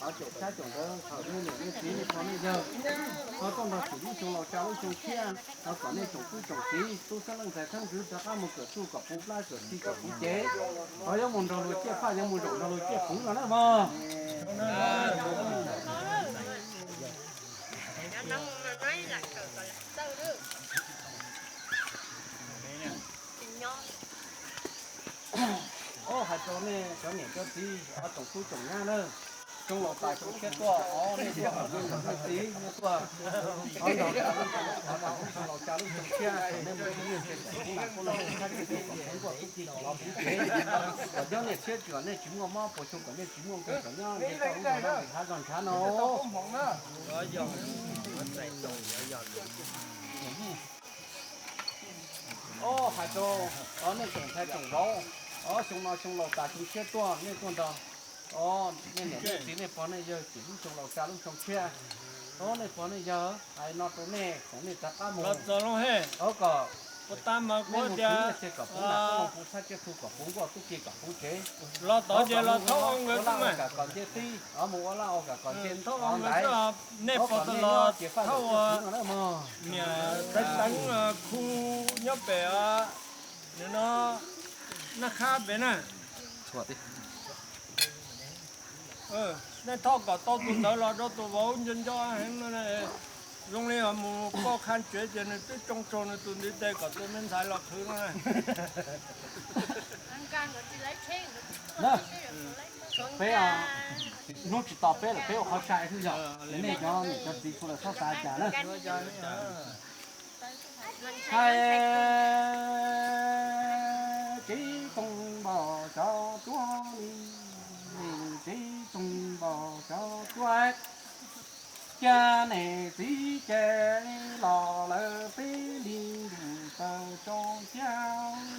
Tsoom saib tsoom ntawd, thaum nej niam nej txiv nej pog nej yawg ho tuaj nrog txim lub xyoo laus tsa lub xyoo tshiab, ho kom nej tsoom tub tsoom kiv tub xeeb leej ntxhais xeeb ntxwv rov qab mus kawm txuj kom puv plab kawm txhij kom puv cev, ho yuav mus nrog luag ciaj faj yuav mus zaum nrog luag ciaj puv no na mog. Hais rau nej cov niam cov txiv, ob tsoom tub tsoom nyab na, xyoo laus tas xyoo tshiab tuaj, nej tuaj, nej txiv nej tuaj, ob tsoom laus tas lub xyoo tshiab, nej mus ua kom cov niam tshiab tsis kom nej tsis muaj mob puas xyoo, kom nej tsis muaj nkauj kom nyob nce toj lub zog nyob hav zog ntshav no. Ob, hais rau nej tsoom ntxhais tsoom vauv, ob, xyoo no xyoo laus tas xyoo tshiab tuaj, nej tuaj nrog nej niam nej txiv nej pog nej yawg txim lub xyoo laus tsa lub xyoo tshiab. Ob, nej pog nej yawg, hais no rau nej, foom nej rov qab mus, ob, kom nej mus txug nej txhia kom puv nas puv noog puv txhab tsiaj txhu kom puv nkuaj tub ki kom puv tsev. Los tod ces los thauj ua nkawd ua laj ua kam kom nce tij, mus ua laj ua kam kom nce ntaiv, nej pom tau los thauj ua niam Xeeb Khu nyob pem no Naj Khab pem na. Nej thauj kom tau tus ntawd los rau tus vauv nco nco heev no. Zoo li mus pauj qha tsev ces nws twb tsoo tsaug nws tus ntiv tes kom tus me ntxhais los qhwv no. Peb, hnub tsis tos peb lawm peb ua qhov sai xwb yog nej cov niam cov txiv kuj lawv txhob xav cas na. Hais tsev txoos npog xyov cuab li, tsev txoos npog xyov cuab, cia niam txiv ces los lawm peb li ntuj taws rau cia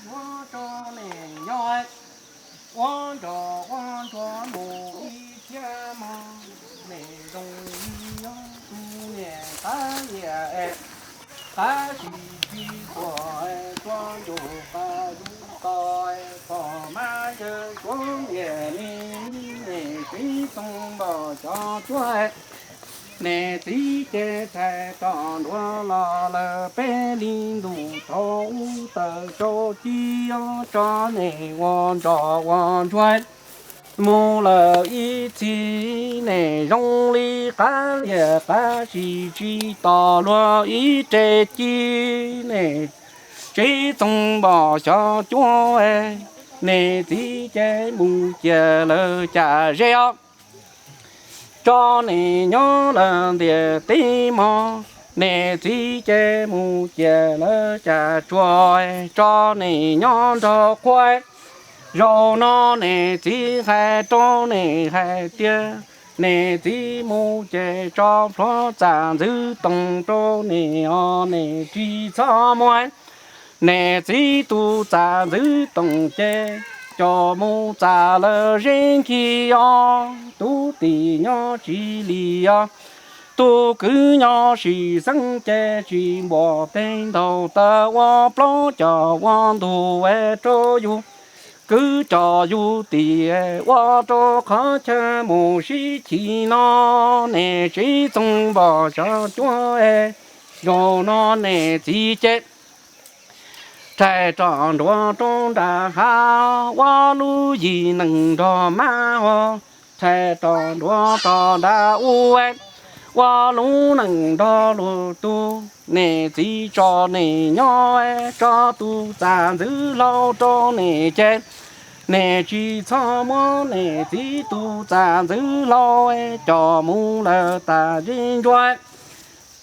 yuav tso niam nyob ua nrog ua ntsuag mus ib txhia mog. Niam zoo li nyob tus niam qab liam, qab tsis tsis tuam tuaj nrug qab lub toj, pog mab yawg suav liam li niam tsev txoos npog xyov cuab. Niam txiv ces txhais rov nruab los lawm peb li ntuj tau ub taws rau ci, tso niam ua nrog ua ntsuag mus lawm ib txhis. Niam zoo li qab liam qab tsis tsis tos luag ib re ci, niam tsev txoos npog xyov cuab, niam txiv ces mus cia lawv cas zeb os. Tso niam nyob lawm ntiaj teb mog, niam txiv ces mus cia lawv cas tsuag, tso niam nyob nrog qhua. Zaum no niam txiv hais rau niam hais tias, niam txiv mus ces tso plhuav txaj ntxwv toom rau niam os, niam tsis txhob muab niam txiv tus txaj ntxwv toom ces coj mus txam lawv zeb nkig os. Tub tim nyob tsis lim os, tus kwv nyob sim xeeb ces tsis npom teg ntaus taw ua plaub cov ua ntug rau yus kwv cov yus tim ua rau qhov chaw mus sib chim no. Niam tsev txoos npog xyov cuab, zaum no niam txiv ces rhais rov nruab rau nram hav, ua lub yim neeg nrog mab os, rhais rov nruab rau nram ub, ua lub neej nrog luag tug. Niam txiv tso niam nyob, tso tus txaj ntxwv hlau rau niam ces, niam tsis txhob muab niam txiv tus txaj ntxwv hlau coj mus lawm tas zeb ntsuab.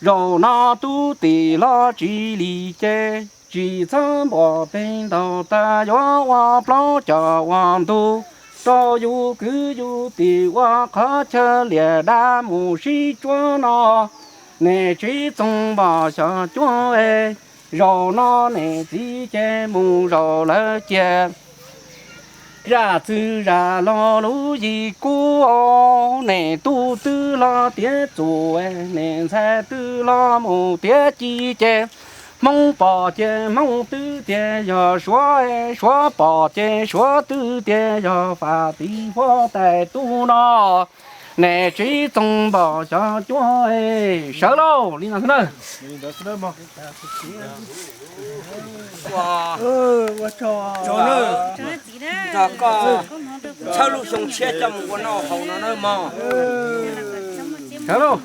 Zaum no tub tim los tsis lim ces, tsis txhob npom teg ntaus taw yuav ua plaub cov ua ntug rau yus kwv yus tim ua qhov chaw liam dab mus sib tsuab no. Niam tsev txoos npog xyov cuab, zaum no niam txiv ces mus zaum lawv cia zaj txwg zam los lub yim kub. Niam tub twb los tiav txuas, niam ntxhais twb los mus tiav ci ces, hmoob pom ces hmoob twb tias yog suav, suav pom ces suav twb tias yog fam tiv huab tais tub no. Neb tsib txoos npaum cov cuab, sawv lauj, li no xwb na. Txog koj txhawb lub xyoo tshiab coj mus ua noj haus no na mog. Sawv lauj.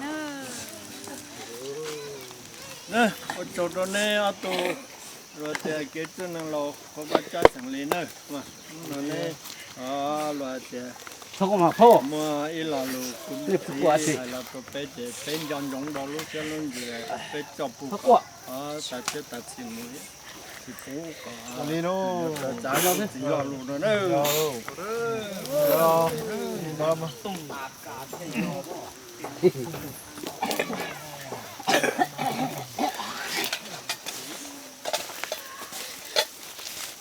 Ua tsaug rau neb ob tug, luag tias kev txwj neeg laus qhuav pab tsab xeem li na. No neb, luag tias muaj ib lo lus kuv hais los rau peb ces peb nco ntsoov rau lub siab lub ntsws, peb coj pug kom tas siab tas txim mus, tsis pub kom txav txiv lo lus no na.